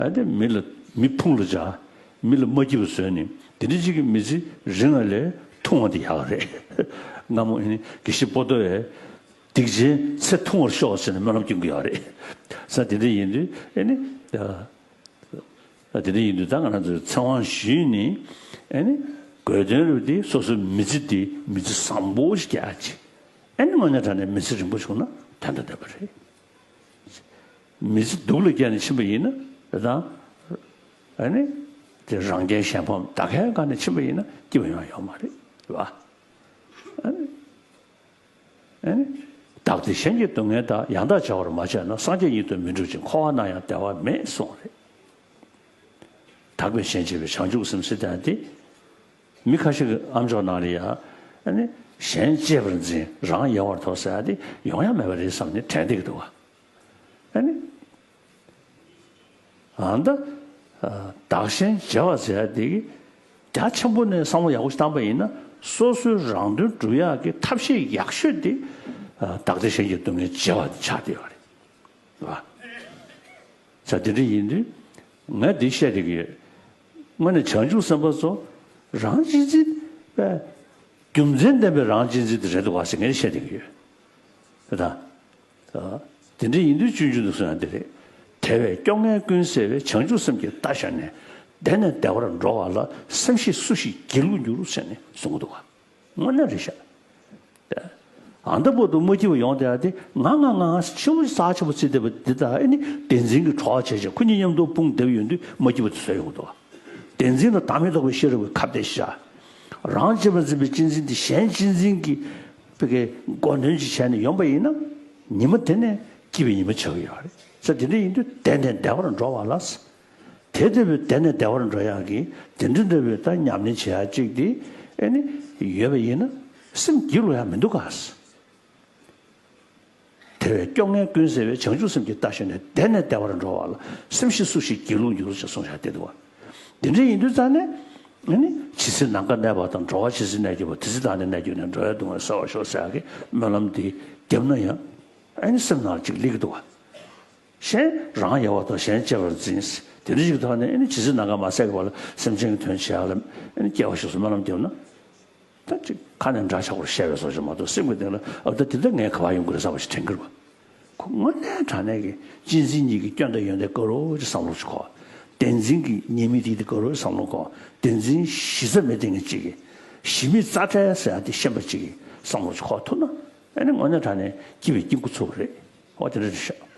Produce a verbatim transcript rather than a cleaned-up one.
ཨ་དེ་མི་ལ་མི་ཕུང་ལ་བྱ། མི་ལ་མ་སྐྱིད་པ་བཟོས་ནས་དེ་འདྲ་ཅིག་གི་མི་ཚེ་རིང་བ་ལས་ཐུང་བ་དེ་ཡག་རེད། སྔ་མོ་ཨ་ནི་དགེ་བཤེས་པོ་ཏོ་ཡས་སྡིག་ཆེན་ཚེ་ཐུང་བར་ཤོག་ཟེར་ནས་སྨོན་ལམ་སྐྱོན་གྱི་ཡོད་རེད། ས་དེ་འདྲ་ཡིན་དུས་ཨ་ནི། ད་དེ་འདྲ་ཡིན་དུས་ད་ང་རང་ཚོས་ཚེ་དབང་ཞུས་ནས་ཨ་ནི་དགོས་དོན་རེད་དེ་སོ་སོའི་མི་ཚེ་དེ་མི་ཚེ་བཟང་པོ་ཞིག་སྐྱེལ་ཡག་ཅིག་ཨ་ནི་དངོས་གནས་དྲང་གནས་མི་ཚེ་རིང་པོ་བྱུང་ན་དོན་དང་ལྡན་པ་རེད། མི་ཚེ་སྡུག་ལ་བསྐྱལ་ནས་ཕྱིན་པ་ཡིན་ན་དེ་དང་ཨ་ནི་དེ་རང་རྒྱལ་གཞན་ཕམ་ད་གའི་སྒང་ནས་ཕྱིན་པ་ཡིན་ན་སྐྱིད་པ་ཡོང་ཡ་ཡོད་མ་རེད་བ། ཨ་ནི། ཨ་ནི། བདག་བདེ་གཞན་གྱི་སྡུག་བསྔལ་དག །ཡང་དག་བྱ་བར་མ་བྱས་ན། སངས་རྒྱས་ཉིད་དུ་མི་འགྲུབ་ཅིང་། །འཁོར་བ་ན་ཡང་བདེ་བ་མེད་གསུངས་རེད། དག་པའི་གཞན་གཅེས་པའི་བྱང་ཆུབ་སེམས་ཟེར་དང་དེ། མི་ཁ་ཤས་ཀྱི་ཨམ་ཅོག་ནང་ལ་ཡ། ཨ་ནི། གཞན་གཅེས་པར་འཛིན་རང་ཡལ་བར་དོར་ཟེར་ཡ་དེ་ཡོང་ཡ་མེད་པ་རེད་བསམ་ནས་དྲན་བསྡད་ཀྱི་འདུག་བ། ཨ་ནི། ཨ་ད། བདག་གཞན་བརྗེ་བ་ཟེར་ཡ་དེ་གི་རྒྱ་ཆེན་པོ་ནས་བསམ་བློ་ཡག་པོ་ཞིག་བཏང་པ་ཡིན་ན་སོ་སོའི་རང་དོན་སྒྲུབ་ཡག་གི་ཐབས་ཤེས་ཡག་ཤོས་དེ་བདག་བདེ་གཞན་གྱི་སྡུག་བསྔལ་བརྗེ་བ་དེ་ཆགས་བསྡད་ཡོད་རེད་བ། ས་དེ་འདྲ་ཡིན་དུས་ང་འདི་བཤད་བསྡད་ཀྱི་ཡོད། དངོས་གནས་བྱང་ཆུབ་སེམས་དཔའ་ཚོ་རང་གཅེས་འཛིན་པའི་རྒྱུ་མཚན་ལྡན་པའི་རང་གཅེས་འཛིན་དེ་རེད་འདུག་བ་ཟེར་ངས་བཤད་བསྡད་ཀྱི་ཡོད། དེ་དང་། དེ་འདྲ་ཡིན་དུས་སྤྱོད་འཇུག་ཏུ་གསུངས་ཡང་འདི་རེད། དལ་བའི་སྐྱོ་ངལ་ཀུན་སེལ་བའི། བྱང་ཆུབ་སེམས་ཀྱི་རྟ་ཞོན་ནས། བདེ་ནས་བདེ་བར་འགྲོ་བ་ལ། སེམས་ཤེས་སུ་ཞིག་སྒྱིད་ལུག་འགྱུར་ཟེར་ནས་གསུངས་འདུག་བ། དངོས་གནས་རེད་ཤག་ཨ་ད་བར་དུ་མ་སྐྱིད་པ་ཡོང་བསྡད་ཡ་དེ་ང་ང་ང་ང་ཆེན་པོ་རྩ་ཆེན་པོ་བརྩི་བསྡད་པ་འདི་དག་ཨེ་ནི་བདེན་འཛིན་གྱི་གྲོགས་བྱས་བྱས་ཁོ་གཉིས་མཉམ་དུ་སྤུངས་བསྡད་ཡོང་དུས་མ་སྐྱིད་པ་དེ་བཟོས་ཡོང་གི་འདུག་བ། བདེན་འཛིན་ལ་བདག་མེད་རྟོགས་པའི་ཤེས་རབ་ཀྱི་ཁ་གཏད་བཞག་རང་གཅེས་པར་འཛིན་པའི་གཅེས་འཛིན་དེ་གཞན་གཅེས་འཛིན་གྱི་ཕ་གི་སྒོ་ནོན་ཅིག་བྱས་ནས་ཡོང་པ་ཡིན་ན་ཉི་མ་དེ་ནས་སྐྱིད་པའི་ཉི་མ་ཆགས་ཀྱི་ཡོད་རེད། ས་དེ་འདྲ་ཡིན་དུས་བདེ་ནས་བདེ་བར་འགྲོ་བ་ལ། དེ་ལྟ་བུའི་བདེ་ནས་བདེ་བར་འགྲོ་ཡག་གི་དེ་འདྲ་འདྲ་བའི་ད་ཉམས་ལེན་བྱེད་ཡག་ཅིག་དེ་ཨེ་ནི་ཡོད་པ་ཡིན་ན་སེམས་སྒྱིད་ལུག་ཡག་མི་འདུག་ག་དལ་བའི་སྐྱོ་ངལ་ཀུན་སེལ་བའི། བྱང་ཆུབ་སེམས་ཀྱི་རྟ་ཞོན་ནས། བདེ་ནས་བདེ་བར་འགྲོ་བ་ལ། སེམས་ཤེས་སུ་ཞིག་སྒྱིད་ལུག་འགྱུར་ཅེས་གསུངས་བཞག་བསྡད་འདུག་བ། འདི་འདྲ་ཡིན་དུས་ཙང་ནས་ཨ་ནི་ཇི་སྲིད་ནམ་མཁའ་གནས་པ་དང་། འགྲོ་བ་ཇི་སྲིད་གནས་གྱུར་པ། དེ་སྲིད་བདག་ནི་གནས་གྱུར་ནས། འགྲོ་བའི་སྡུག་བསྔལ་སེལ་བར་ཤོག་ཟེར་ཡག་གི་སྨོན་ལམ་འདི་བརྒྱབ་ན་ཡང་ཨ་ནི་སེམས་ནང་ལ་ཅིག་སླེབས་ཀྱི་འདུག་བ། གཞན་རང་ཡལ་བར་དོར། གཞན་གཅེས་པར་འཛིན། དེ་འདྲ་ཞིག་ཐོག་ནས་ཨ་ནི་ཇི་སྲིད་ནམ་མཁའ་མ་ཟད་ཀྱི་བར་ལ་སེམས་ཅན་གྱི་དོན་བྱེད་ཡག་ལ་ཨ་ནི་སྐྱེ་བར་ཤོག་ཟེར་སྨོན་ལམ་བརྒྱབ་ན། ད་ཅིག་ཁ་ནས་འདྲ་ཆགས་པར་བཤད་པའི་བཟོ་ཅིག་མ་གཏོགས་སེམས་ཀྱི་གཏིང་ལ་ཨ་ད་དེ་ལྟར་ངས་ག་པར་ཡོང་གི་རེད་བསམ་པ་ཞིག་དྲན་གྱི་རེད་བ། ཁོ་དངོས་གནས་དྲང་གནས་ཀྱི་གཅེས་འཛིན་གཉིས་ཀྱི་སྐྱོན་དང་ཡོན་ཏན་དགའ་རབ་ཅིག་བསམ་བློ་ཞིག་འཁོར། བདེན་འཛིན་གྱི་ཉེས་དམིགས་དེ་དེ་དགའ་རབ་བསམ་བློ་འཁོར། བདེན་འཛིན་གཞི་རྩ་མེད་བསྟན་མཁན་ཅིག་གི་གཞི་མེད་རྩ་བྲལ་ཟེར་ཡག་དེ་ཤེས་པ་ཅིག་གི་བསམ་བློ་ཞིག་འཁོར་ཐུབ་ན་ཨ་ནི་དངོས་གནས་དྲང་གནས་སྐྱིད་པའི་སྐྱིད་འགོ་ཚུགས་པ་རེད། ཨོ་དེ་འདྲ་རེད་ཤག